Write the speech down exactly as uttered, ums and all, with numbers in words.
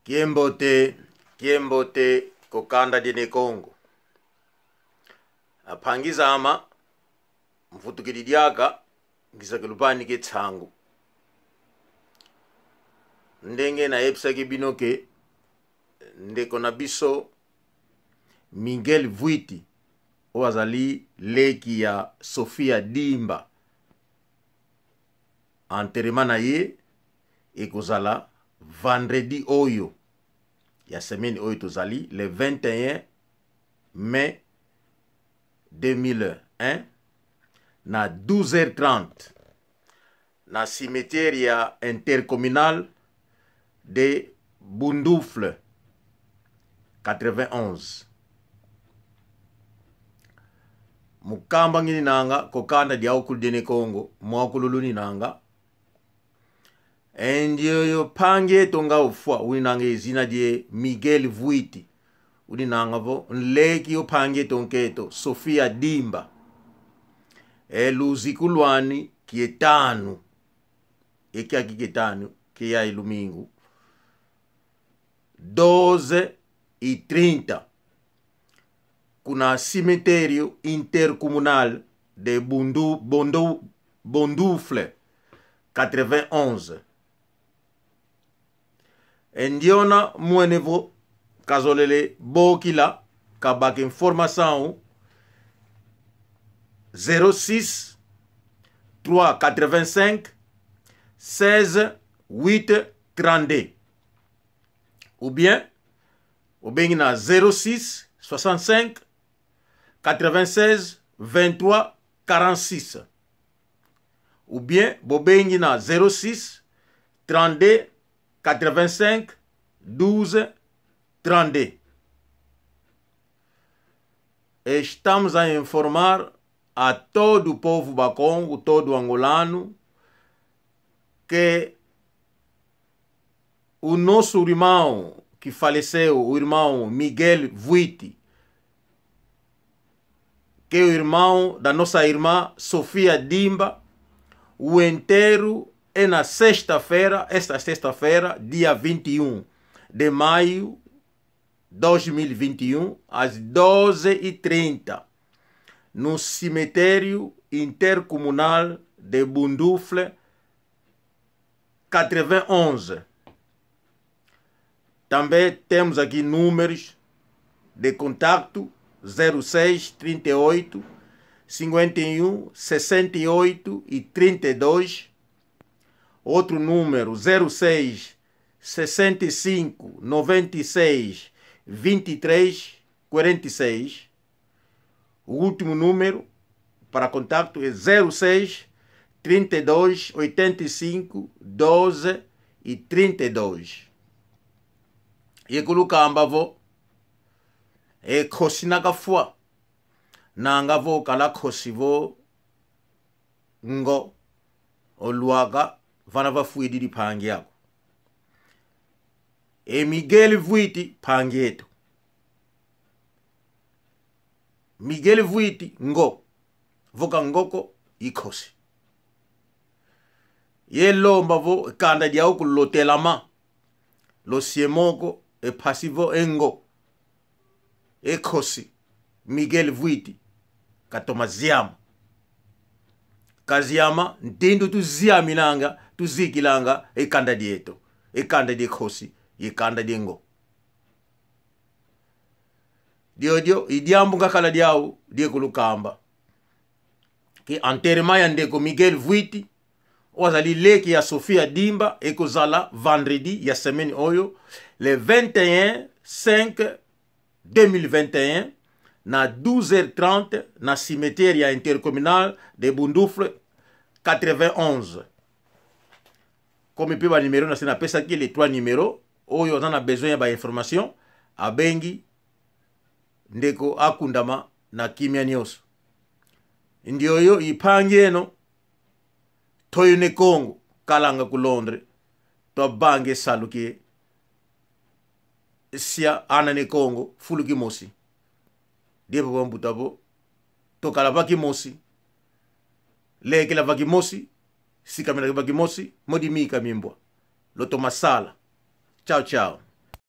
Kiambote, kiambote, ko kanda dia Ne Kongo. Ampangi zame, mvutukidi diaka, ngiza ke luvani ke nsangu. Ndenge nayebisaki bino ke, ndeko na biso, Miguel Vuiti, oyo azali leki ya Sofia Dimba. Enterrement na ye ekozala vendredi oyo ya semaine oyo tozali, le vingt et un mai deux mille un, na douze heures trente, na cimetière ya intercommunal de Bundufle quatre-vingt-onze. Mu kamba ngininanga ko kanda diawukulu dia Ne Kongo, mwawukulu luninanga. E ndioyo mpangi eto nga ufwa, uninanga e zina die Miguel Vuiti. Uninanga vo nleki o mpangi eto nkento, Sofia Dimba. E luziku lwani kietanu. E kiaki kietanu, ke yayi lumingu. Doze e trinta, kuna cemitério intercomunal de Bundu-, Bundu-, Bundufle quatre-vingt-onze. E ndiona mwene vo kazolele bokila, kabaka informação, zéro six, trois quatre-vingt-cinq, seize, huit, trente-deux. Ou bien, obengi na zéro six, soixante-cinq, quatre-vingt-seize, vingt-trois, quarante-six. Ou bien, bobengi na zéro six, trente-deux, quatre-vingt-cinq, douze, trente-deux. Estamos a informar a todo o povo bakongo, todo angolano, que o nosso irmão que faleceu, o irmão Miguel Vuiti, que é o irmão da nossa irmã Sofia Dimba, o enterro é na sexta-feira, esta sexta-feira, dia vinte e um de maio, dois mil e vinte e um, às doze e trinta, no cemitério intercomunal de Bundufle, quatre-vingt-onze. Também temos aqui números de contacto: zero seis, trinta e oito, cinquenta e um, sessenta e oito e trinta e dois. Outro número, zero seis, sessenta e cinco, noventa e seis, vinte e três, quarenta e seis. O último número para contacto é zero seis, trinta e dois, oitenta e cinco, doze e trinta e dois. Ye kulukamba vo, e nkosi na kafwa, nanga vo kala nkosi vo ngo, olwaka vana vafwididi mpangi aku. E Miguel Vuiti mpangi eto. Miguel Vuiti ngo, vo ka ngo ko, i nkosi. Ye lomba vo kanda diawukulu lotelama, losie moko, e mpasi vo e ngo, e nkosi Miguel Vuiti katoma ziama. Kaziama, ntindu tuziaminanga, tuzikilanga e kanda dieto, e kanda die nkosi, ye kanda die ngo. Diodio i diambu ngakala diau die kulukamba. Ke enterrement ya ndeko Miguel Vuiti, oyo azali leki ya Sofia Dimba, ekozala vendredi ya semaine oyo, le vingt et un cinq deux mille vingt et un, na douze heures trente, na cimetière ya intercommunal de Bundufle quatre-vingt-onze. Comme pe ba numéro nasi napesaki, les trois numéros, oyo aza na besoin ya ba information, abengi, ndeko akundama na kimia nyonso. Ndioyo i mpangi eno, Toyo Ne Kongo, kalanga ku Londres, twavanga e salu kie sia ana Ne Kongo fulu kimosi. Dievo bambuta vo, twakala va kimosi, lekela va kimosi, sikamena va kimosi, modi mika mimbwa. Lutoma sala. Tchau, tchau.